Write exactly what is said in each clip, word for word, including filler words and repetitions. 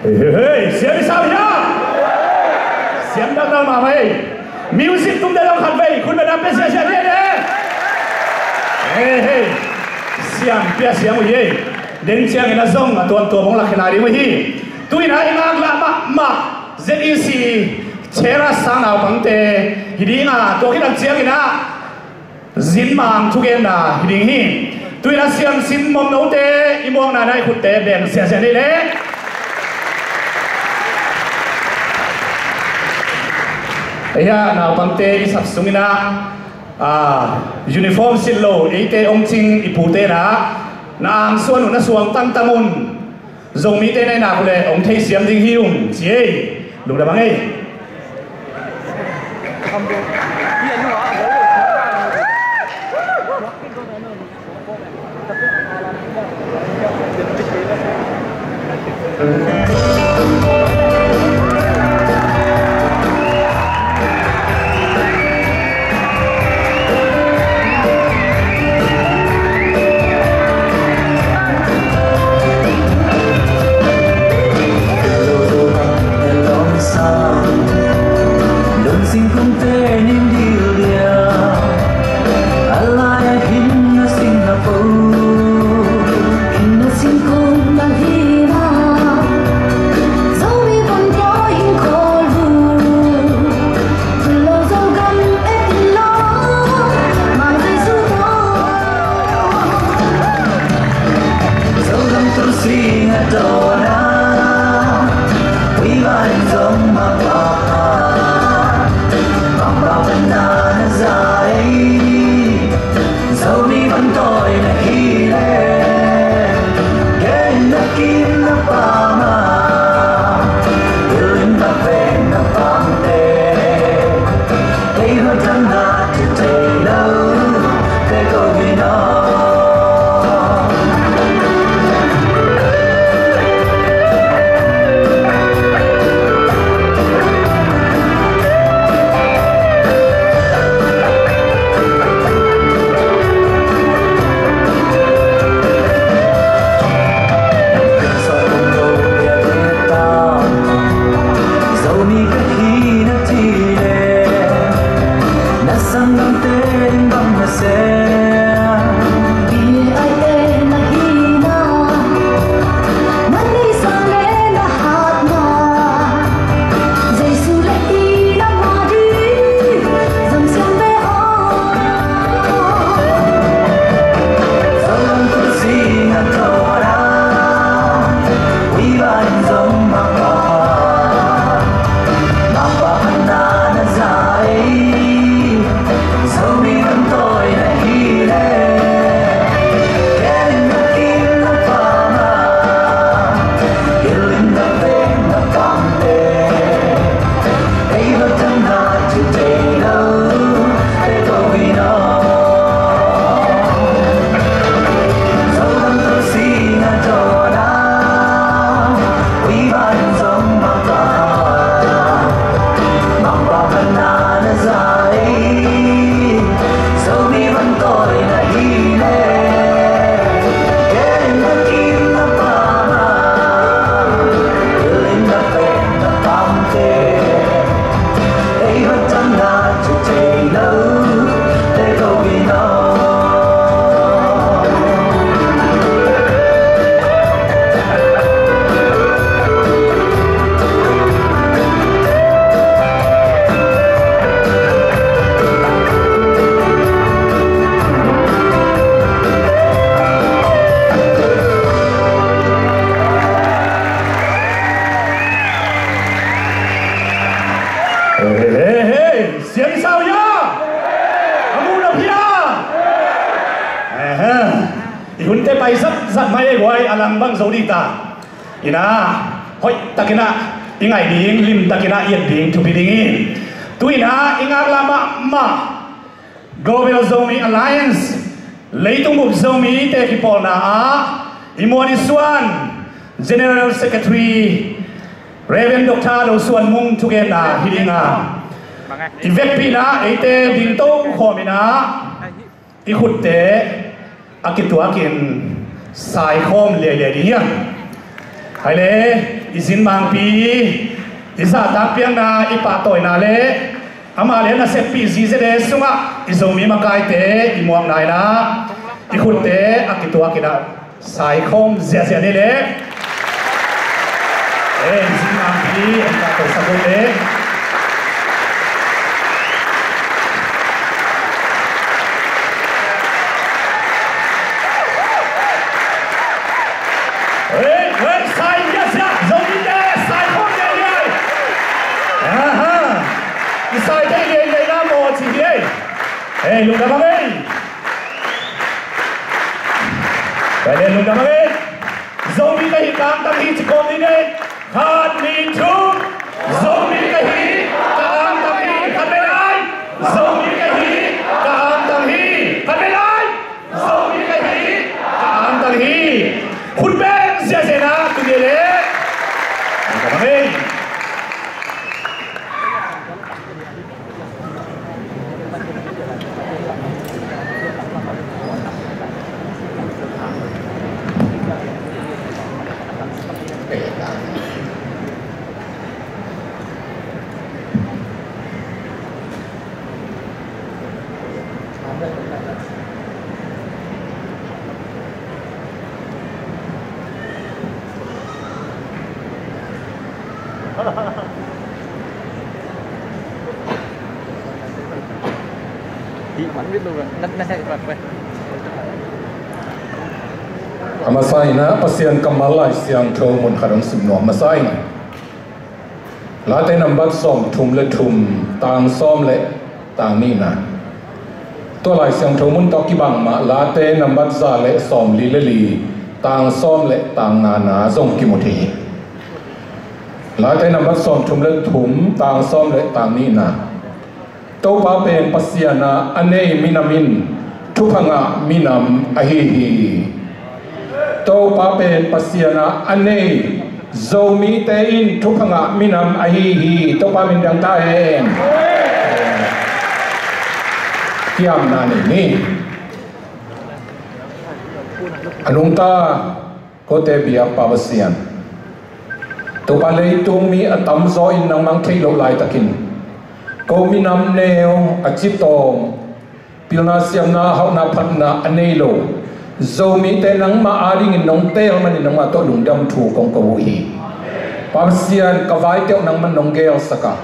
Hei, hei, hei, siam i sau hia? Siam dakdak mahmah ei. Music tum deuh khat vei, khut beng na pia siasia ni ei. Hei, hei. Siam pia siam uh hi ei. Den ciangin a zong a tuamtuam hong lakhia lai ding uh hi. Tu-in a i ngaklah mahmah Z E C Chera sang naupangte hi ding a, tua khit tak ciangin ah Zin Mang thugenna hi ding hi. Tu-in a siamsin mawmnote i muakna-in a i khutte beng siasia ni leh. Ei ah naupangte i sap sungin ah, ah, uniform silh lo eite om cing i pute-in ah na angsuan uh na suang tangtang un. Zomite na hi nak uh leh hong theisiam ding hi ung ci ei. Lungdam hang ei. Hei, hei, hei, hei. Siam i sau hia? A muh na phia? Ehe. I hunte pai zatzat mai ei guai, a lang bang zo ding ta. Ina, hoih takin ah i ngaih ding, lim takin ah i et ding thupi ding hi. Tu-in ah i ngaklah mahmah Global Zomi Alliance, Leitung Bup Zomite kipawlna ah i muan i suan General Secretary Reverend Doctor Do Suan Mung thugenna hi ding a, i vekpihna eite dingto khawm in ah i khutte a kituakin saikhawm liailiai ding hi a. Hai le, I Zin Mangpi i zahtak piakna, i pahtawina le amah le a naseppih zizede sungah i Zomi makaite i muakna in ah i khutte a kituak in ah saikhawm ziahziah ni le. Ei, Zin Mangpi, ei, ka to sa ko le. Ei, ei, sai ziahziah, Zomite saikhawm ziahziah. Aha. I sai thei liailiai na maw ci hi ei. Ei, lungdam hang ei. Tua le lungdam hang ei. Zomi ka hi, ka angtang hi ci kawm ni ei. Khat, nih, thum. Zomi ka hi, ka angtang hi. Khat vei lai. Zomi ka hi, ka angtang hi. Khat vei lai. Zomi ka hi, ka angtang hi. Khut beng ziahziah na tu ni le. Lungdam hang ei. A masa in ah Pasian kammal Lai Siangtho mun khat hong sim nuam masa in. Late nambat sawmthum le thum, tang sawm le tang nihna. Tua Lai Siangtho mun tawh kibang mah Late nambat za le sawmli le li, tang sawm le tang ngana zong kimu thei hi. Late nambat sawmthum le thum, tang sawm le tang nihna. Topa pen Pasian a a nei minam in thupha ngah minam ahi hi. Topa pen Pasian a a nei Zomite in thupha ngah minam ahi hi. Topa min dang ta hen. Kiamna nei ni. A nungta kote biak Pa Pasian, Topa leitung mi a tamzaw in nangmah theih loh laitakin ko minam neu a citawm, pilna siamna hauhna phatna a nei lo Zomite nangmah adingin nong teel manin nangmah tawh lungdam thu kong ko uh hi. Pa Pasian, ka vaiteuh nangmah nong geelsak a,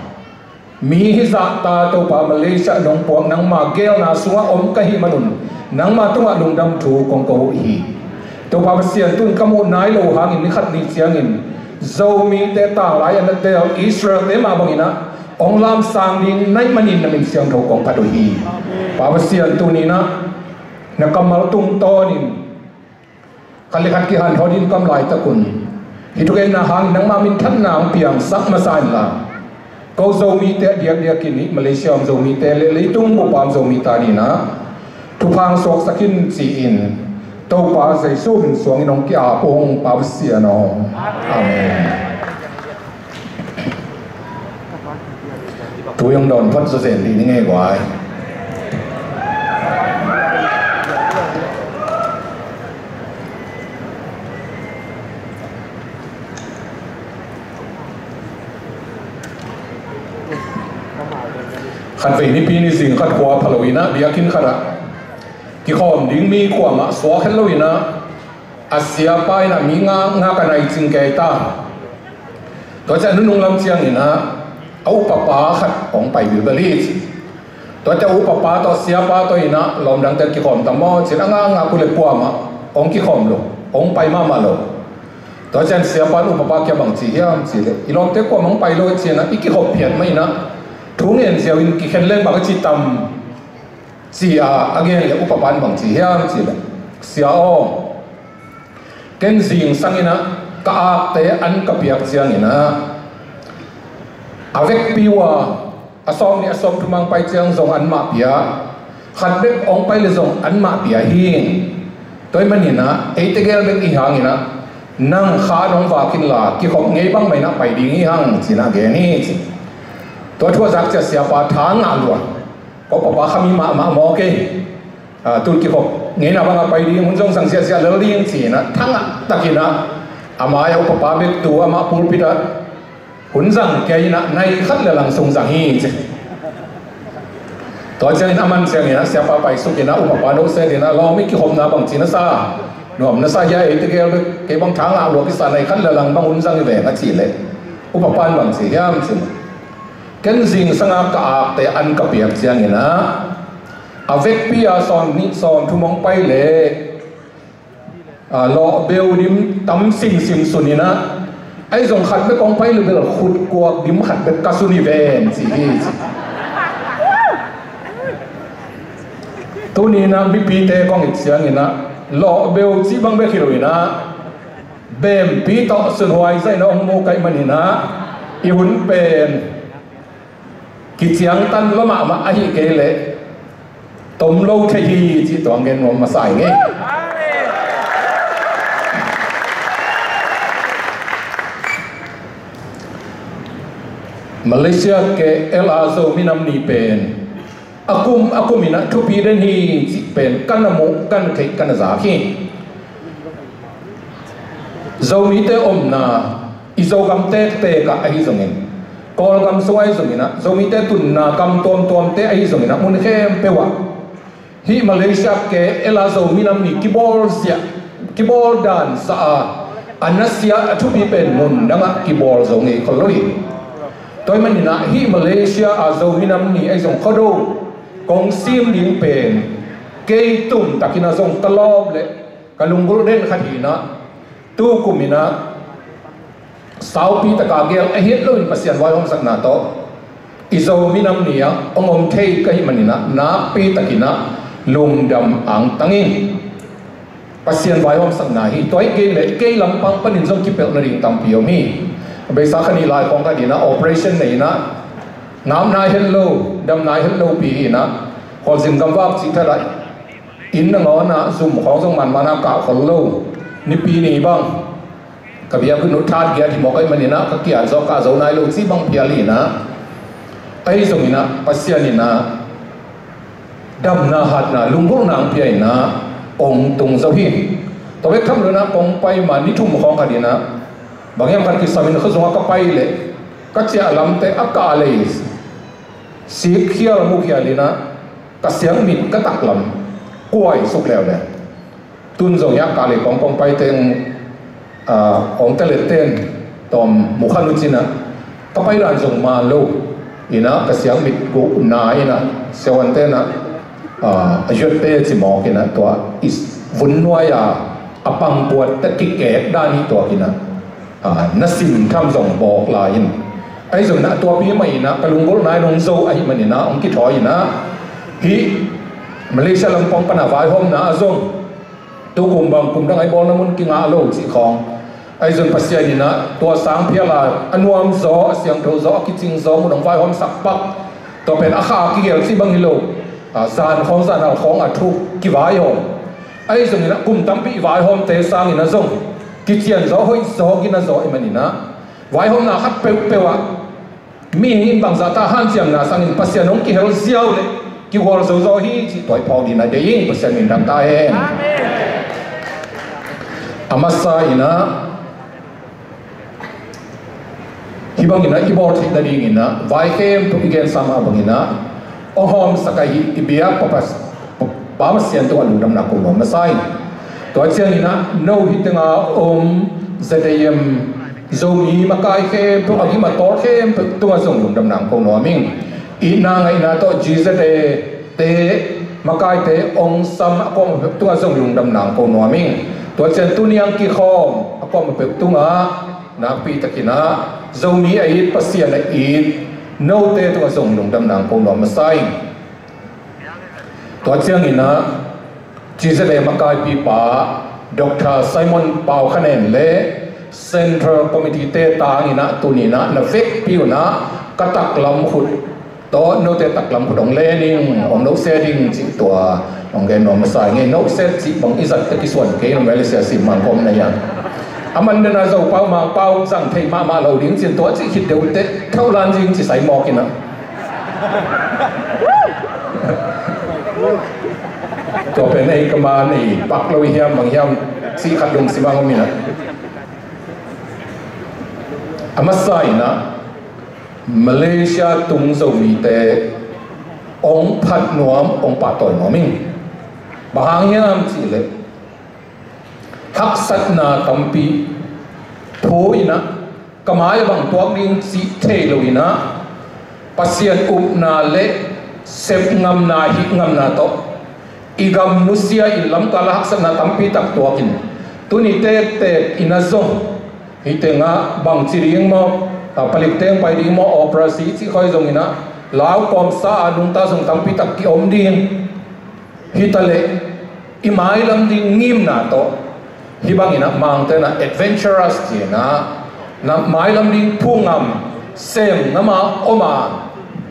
mi hizah ta Topa Malaysia nong puak nangma geelna sungah om ka hih manun nangma tungah lungdam thu kong ko uh hi. Topa Pasian, tun ka muh nai lo hangin ni khat ni ciangin Zomite tanglai a na teel Israelte mah bangin ah hong lamsang ding na hih manin na min siangtho kong phat uh hi. Pa Pasian, tuni-in ah na kammal tungtawnin khat le khat kihanthawn in kam laitakun hih thugenna hangin nangma minthanna hong piangsak masa inla, ko Zomite a diakdiakin hih Malaysia om Zomite le leitung bup a om Zomite adingin ah thupha hong suaksak in ci-in Topa Jesu min suangin hong ki-ap ung, Pa Pasian aw. Amen. Tui hong dawn phot zawzen dih ni ngei guai. Khatvei nipi ni zing khat khua pha lo-in ah biakinn khatah kikhawm ding mi kuamah suak het lo-in ah, a siapa in ah mi nga nga ka nai cing kei ta. Tua ciang nunung lam ciangin ah a upapa khat hong pai bilbel hi ci. Tua ciang upapa tawh siapa tawh in ah lawm dangte kikhawm ta maw ci-in a nga nga kul le kuamah hong kikhawm lo, hong pai mahmah lo. Tua ciang siapa in upapa kiang bang ci hiam cih leh, i lawmte kuamah hong pai lo hi ci-in ah i kikhop phiat mah in ah thu ngen ziau in kikhen leng bang a ci tam ci-a a gen leh upapa in bang ci hiam cih leh, Sia aw, ken zingsang in ah ka akte an ka piak ciangin ah a vekpi uh a a sawmnih a sawmthum hong pai ciang zong anmah pia, khat bek hong pai le zong anmah pia hi. Tua ahih manin ah eite gel bek i hi hangin ah nang kha nong vak inla kikhop ngei bangmah in ah pai ding i hi hang ci-in ah gen hi ci. Tua thu a zak ciang siapa tha ngah lua. Ko papa kha mi mahmah maw kei. Ah, tun kikhop ngeina bangah pai ding, hun zong sang ziahziah lel ding ci-in ah thangah takin ah A mai-ah upapa bek tu amah pulpit ah hun zang kei in ah nai khat le lang sung zang hi ci. Tua ciangin a man ciangin ah siapa paisuk in ah upapa nusia in ah lawm i kikhopna bang ci na sa, nuam na sa hia, eite gel bek kei bang tha ngah lua kisa, nai khat le lang bang hun zang hi veng a cih leh upapa in bang ci hiam cih leh, ken zingsang a ka akte an ka piak ciangin ah a vekpi a sawm nih sawm thum hong pai leh a, lawhbeu dim tam simsim sun in ah, ahi zong khat bek hong pai leh bel khutkuak dim khat bek ka sun hi ven ci hi ci. Tuni in ah mipite kong it ciangin ah lawhbeu cih bang bek hi lo in ah bempi tawh sunhuai zaih na hong mu ka hih manin ah i hun pen kiciangtan lua mahmah ahih kei leh tom lo thei hi cih tua gen nuam masa ing ei. Malaysia ke el a Zomi Nam Ni pen a kum a kum in ah thupi den hi cih pen ka na muh, ka na theih, ka na zak hi. Zomite omna i Zogam tektek ah ahi zongin, Kawlgam sung ahi zongin ah, Zomite tunna gam tuamtuamte ahi zongin ah, mun khempeuh ah hih Malaysia ke el a Zomi Nam Ni kibawl ziah, kibawl dan sa a, a nasia a thupi pen mun dang ah kibawl zo ngei khol lo hi. Tua hih manin ah hih Malaysia a Zomi Nam Ni ahi zong Khuado kong sim ding pen kei tumtakin ah zong ka lawp leh ka lunggulh den khat hi in ah, tu kum in ah saupi taka gel a hi het loin Pasian vaihawmsakna tawh i Zomi Nam Ni ah hong om thei ka hih manin ah nakpi takin ah lungdam angtang ing. Pasian vaihawmsakna hi. Tua hi kei leh kei lampang panin zong kipelh nading tampi om hi. A beisa kha nih lai khawng khat in ah operation nei in ah ngap nai het lo, dam nai het lopi hi in ah, khualzin gamvak cih thadah inn nangawn ah zum khawng zong manman a kah khol lo, nipi ni bang ka biakinn uh that giat hi mawk ahih manin ah ka kiat zaw kah zo nai lo cih bang phial hi in ah, ahi zongin ah Pasian in ah damna hatna lunggulhna hong pia in ah hong tung zo hi. Tua bek tham lo in ah kong pai ma ni thum khawng khat in ah bang hiam khat kisam in khuazung ah ka pai leh ka ciah lamte a kah lei sikkhial mukhial in ah ka siangmit ka taklam kuai suk leuleu. Tun zong hiah kah lei kawngkawng pai teng, ah, kawng telet ten tawm mukhan uh cin ah ka pai dan zong man lo in ah ka siangmit guhna in ah siavuante in ah, ah, a yuatte ci mawk in ah tua i vun nuai a a pangpuat ta kikek dan hi tuak in ah, ah, na sim tham zong bawk lai in. Ahi zongin ah tuapi mah in ah ka lunggulhna in hong zo ahih manin ah hong kithawi in ah hih Malaysia lampang pan a vaihawmna ah zong tu kum bang kum dang a i bawlna mun kingah lo cih khawng. Ahi zong Pasian in ah tua sang phial a a nuam zaw, a siangtho zaw, a kicing zaw mun hong vaihawmsak pak. Tua pen a kha a kigel cih bang hi lo, ah, zan khawng zan hal khawng a thuk kivaihawm. Ahi zongin ah kum tampi i vaihawmte sangin ah zong kician zaw, hoih zaw, gina zaw ahih manin ah vaihawmna khat peuhpeuh ah mihing in bangzah ta hanciamna sangin Pasian hong kihel ziau leh kigual zozaw hi cih tua i phawk ding a deih ing. Pasian min thang ta hen. Amen. A masa in ah hih bangin ah i bawl theih nadingin ah vai khempeuh i gensa mah bangin ah hong hawmsak ahi i biak Pa, Pa, Pa Pasian tungah lungdamna ko nuam masa ing. Tua ciangin ah no hih tengah om Z A M Zomi makai khempeuh, a gim a tawl khempeuh tungah zong lungdamna ko nuam ing. Itna ngaihna tawh G Z A te makaite hong sam a kuamah peuh tungah zong lungdamna ko nuam ing. Tua ciang tuni a kikhawm a kuamah peuh tungah nakpi takin ah Zomi a it, Pasian a it note tungah zong lungdamna ko nuam masa ing. Tua ciangin ah G Z A makaipipa Doctor Simon Pau Khanen le Central Committee te tangin ah tuni in ah na vekpi un ah ka taklam khut tawh note taklam khut hong len ing, hong nosia ding cih tua hong gen nuam masa ing ei. Nosia cih bang i zat teh kisuan kei, Malaysia sim mangkawm na hiam. A man den a Zopau Mangpau zang thei mahmah lo ding cin tua cih khit deuh teh tholan zing ci sai mawk in ah. Tua pen ei ka man ei pak lo i hiam bang hiam cih khat dong si bang om in ah. A masa in ah Malaysia tung Zomite hong phat nuam, hong pahtawi nuam ing. Bang hang hiam cih leh haksatna tampi thu in ah ka mai-ah bang tuak ding cih thei lo in ah Pasian upna le sep ngamna, hih ngamna tawh i gam nusia in lamkal ah haksatna tampi tak tuak in, tuni tektek in ah zong hih tengah bangci ding maw, a, palik teng pai ding maw, operasi cih khawng zong in ah lau kawmsa a nungta zong tampi tak ki-om ding. Hi ta leh i mailam ding ngimna tawh hih bangin ah Mangte in ah adventurous ci-in ah, na mailam ding thu ngam sem ngam a om a,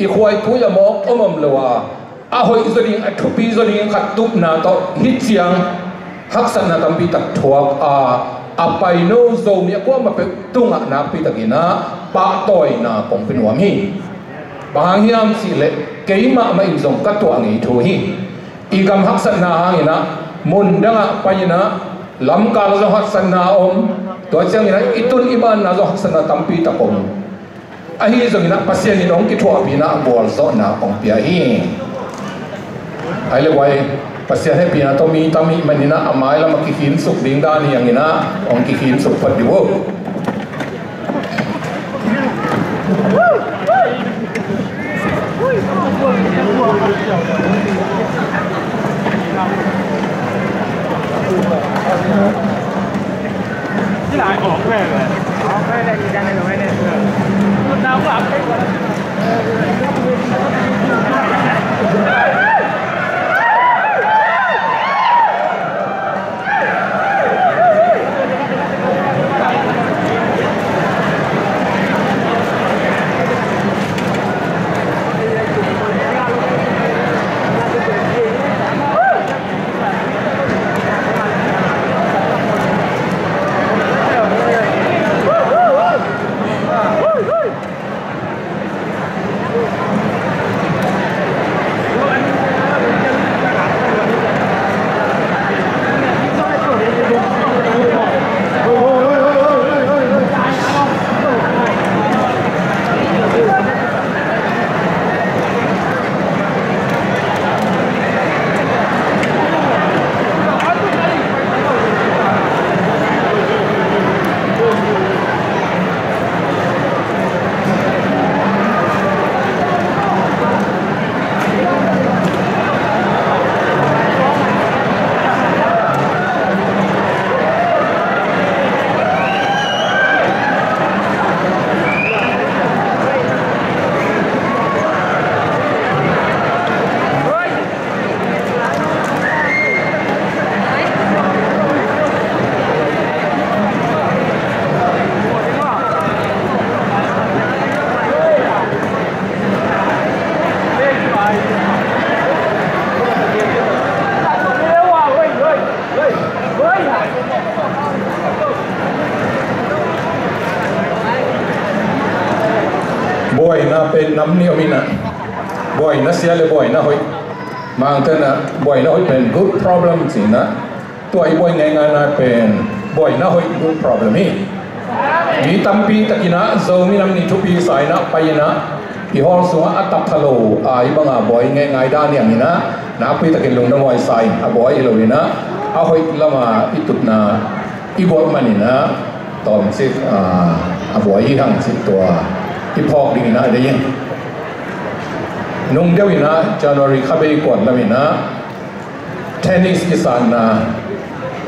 i khuaitui a mawk om om lo a, a hoih zaw ding, a thupi zaw ding khat tupna tawh hih ciang haksatna tampi tak thuak a, a paino Zomi a kuamah peuh tungah nakpi takin ah pahtawina kong pia nuam hi. Bang hang hiam cih leh keimah mah in zong ka tuah ngei thu hi. I gam haksatna hangin ah mun dangah pai-in ah lamkal ah zong haksatna a om, tua ciangin ah i tun i banna zong haksatna tampi tak om. Ahi zongin ah Pasian in hong kithuahpih in ah gualzawhna hong pia hi. Ai le guai, Pasian hehpihna tawh mi tam i hih manin ah a mailam a kikhinsuk ding dan hi hangin ah hong kikhinsuk phot dih uh. Buaina pen nam nih om in ah, buaina sia le buaina hoih. Mangte in ah buaina hoih pen good problem ci-in ah, tua i buai ngeingaina pen buaina hoih, good problem hi. Mi tampi takin ah Zomi Nam Ni thupi sa-in ah pai-in ah i hall sungah a tapa lo a, hih banga buai ngeingai dan hi hangin ah nakpi takin lungdam huai sa-in, a buai hi lo-in ah a hoih lama i tutna i gualh manin ah tawmcik, ah, a buai hi hang cih tua i phawk dingin ah deih ing. Nung deuh in ah January kha bei kuan lamin ah tennis kisatna,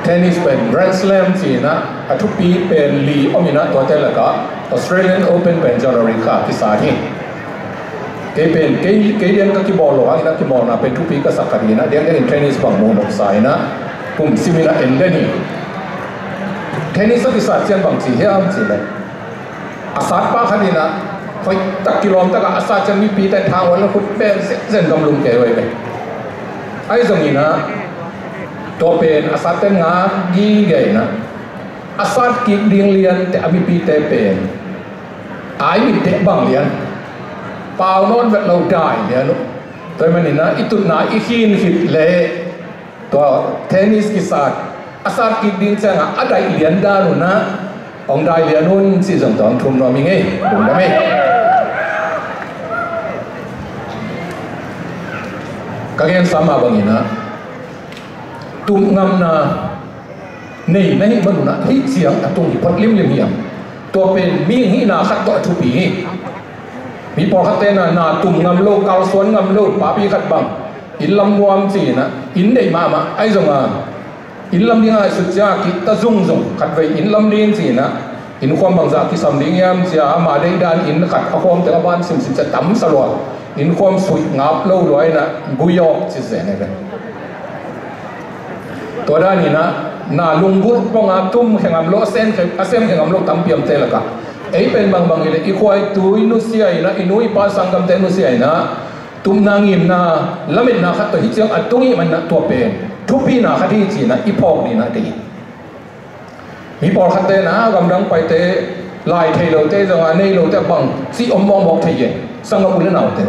tennis pen Grand Slam ci-in ah a thupi pen li om in ah, tuate lakah Australian Open pen January kha kisat hi. Kei pen, kei, kei lian ka kibawl lo hangin ah kibawlna pen thupi ka sak khat hi-in ah, diakdiakin tennis bang muh nopsa in ah kum sim in ah en den hi. Tennis a kisat ciang bang ci hiam cih leh, a satpa khat in ah hoih tak kilawm takah a sat ciang mipite thang ua, khut beng zenzen, gamlum kei uh hi ve. Ahi zongin ah tua pen a satte ngak gige in ah, a sat kik ding liante a mipite pen ai mit teh bang lian, pau nawn vet lo dai lian uh. Tua ahih manin ah i tutna i khin khit leh tua tennis kisat, a sat kik ding ciangah a daih lian dan un ah Hong dai lian un cih zong tawh hong thum nuam ing ei. Lungdam ei. Ka gen sam mah bangin ah, tum ngamna nei na hih manun ah hih ciang a tung hi phot limlim hiam? Tua pen mihing hihna khat tawh a thupi hi. Mi pawlkhatte na, na tum ngam lo, kalsuan ngam lo, papi khat bang inn lam nuam ci-in ah inn deih mahmah ahi zong a, inn lam ding a ngaihsut ciang a kik ta zungzung, khatvei inn lam ding ci-in ah, innkhuam bangzah kisam ding hiam ci-a, ama deih dan inn khat a khuam teng a ban simsim cia tamsa lua, innkhuam suih ngap lo lua in ah gui awk ci zen hi ve. Tua dan in ah na lunggulh pong a tum khe ngam lo, a sem khe, a sem khe ngam lo tampi omte lakah, ei pen bangbang hi leh i khua i tui nusia in ah, i nu i pa sanggamte nusia in ah, tupna ngimna lametna khat tawh hih ciang a tung ih manin ah tua pen thupina khat hi ci-in ah i phawk ding ah deih hi. Mi pawlkhatte na, gamdang paite, lai thei lote zong a, nei lote bangci om mawkmawk thei hi. Sanggam u le naute,